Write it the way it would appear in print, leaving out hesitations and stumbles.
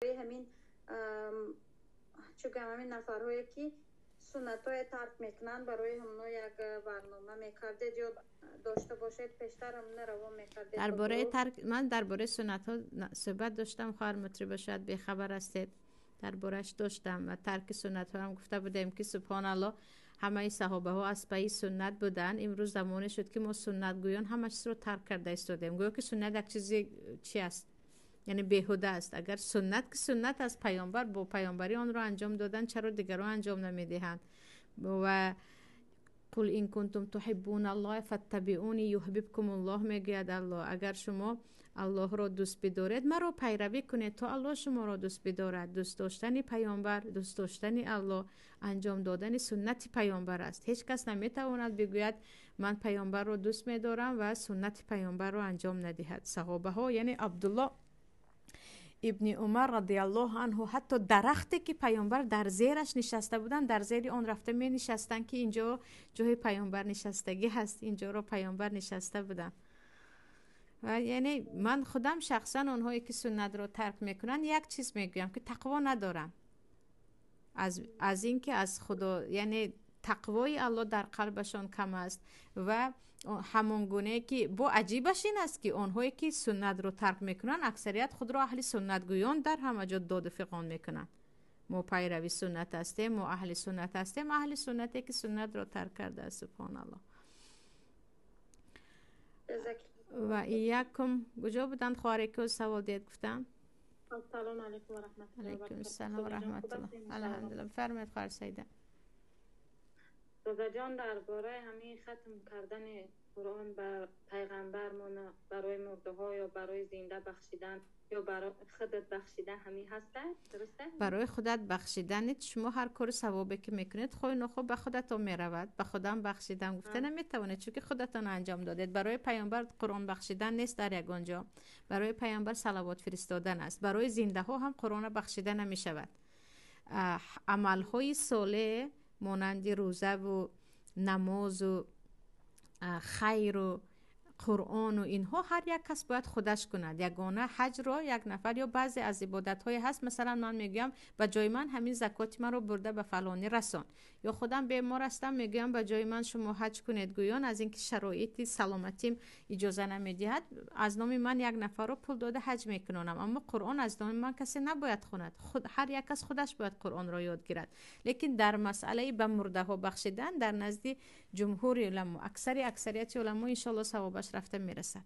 Ҳамин чӣ гӯям, ҳамин нафарҳое ки суннатҳое тарк мекунанд, барои ҳамно як барнома мекардед ё дошта бошед, пештар ҳамна равон мекардед. Дар бораи тарк, ман дар бораи суннатҳо суҳбат доштам, хоҳар Мутриба, шояд бехабар ҳастед. Дар борааш доштам ва тарки суннатҳо ҳам гуфта будем, ки субҳоналлоҳ, ҳамаи саҳобаҳо аз пайи суннат буданд. Имрӯз замоне шуд, ки мо суннатгӯён ҳама чизро тарк карда истодем, гӯё ки суннат як чизи чи аст, яъне беҳуда аст. Агар суннат ки суннат аз паёмбар, бо паёмбарӣ онро анҷом додан, чаро дигарон анҷом намедиҳанд? Ва «Қул ин кунтум туҳиббуналлоҳа фаттабиуни юҳбибкумуллоҳ» мегӯяд Аллоҳ. Агар шумо Аллоҳро дӯст бидоред, маро пайравӣ кунед, то Аллоҳ шуморо дӯст бидорад. Дӯст доштани паёмбар дӯст доштани Аллоҳ, анҷом додани суннати паёмбар аст. Ҳеҷ кас наметавонад бигӯяд, ман паёмбарро дӯст медорам, ва суннати паёмбарро анҷом надиҳад. Саҳобаҳо, яъне Абдуллоҳ ибни Умар радиаллоҳу анҳу, ҳатто дарахте ки паёмбар дар зераш нишаста буданд, дар зери он рафта менишастанд, ки инҷо ҷои паёмбар нишастагӣ ҳаст, инҷоро паёмбар нишаста буданд. Ва яъне ман худам шахсан онҳое ки суннатро тарк мекунанд, як чиз мегӯям, ки тақво надоранд, аз ин ки аз Худо, яъне тақвои Аллоҳ дар қалбашон кам аст. Ва ҳамон гунае ки бо аҷибаш ин аст, ки онҳое ки суннатро тарк мекунанд, аксарият худро аҳли суннатгӯён дар ҳама ҷо доду фиғон мекунанд: мо пайрави суннат ҳастем, мо аҳли суннат ҳастем. Аҳли суннате ки суннатро тарк кардааст, субҳоналлоҳ. Ва иякум куҷо буданд хоҳаре ки савол диҳед гуфтам? Ассалому алайкум ва раҳматуллоҳи ва Алайкум баракатуҳ. Ассалом ва Созаҷон, хуб раҳматуллоҳ. ҳастед, иншоаллоҳ? Алҳамдулиллоҳ, бифармоед, хоҳар Саида. Созаҷон, дар бораи ҳамин хатм кардани Қуръон ба пайғамбармон, барои мурдаҳо ё барои зинда бахшидан ё барои худат бахшидан, ҳамин ҳаста, дуруста? Барои худат бахшиданит, шумо ҳар кори савобе ки мекунед, хоҳу нохоҳ ба худатон меравад. Ба худам бахшидан гуфта наметавонед, чунки худатон анҷом додед. Барои паёмбар Қуръон бахшидан нест дар ягон ҷо, барои паёмбар салавот фиристодан аст. Барои зиндаҳо ҳам Қуръонро бахшида намешавад. Амалҳои солеҳ монанди рӯзаву намозу хайру Қуръону инҳо ҳар як кас бояд худаш кунад. Ягона ҳаҷро як нафар ё баъзе аз ибодатҳое ҳаст, масалан, ман мегӯям, ба ҷои ман ҳамин закоти маро бурда ба фалонӣ расон, ё худам бемор ҳастам, мегӯям, ба ҷои ман шумо ҳаҷ кунед, гӯён аз ин ки шароити саломатим иҷоза намедиҳад, аз номи ман як нафарро пул дода ҳаҷ мекунонам. Аммо Қуръон аз номи ман касе набояд хонад, ҳар як кас худаш бояд Қуръонро ёд гирад. Лекин дар масъалаи ба мурдаҳо бахшидан, дар назди ҷумҳури уламо, аксарияти уламо, иншоалло, савобаш рафта мерасад.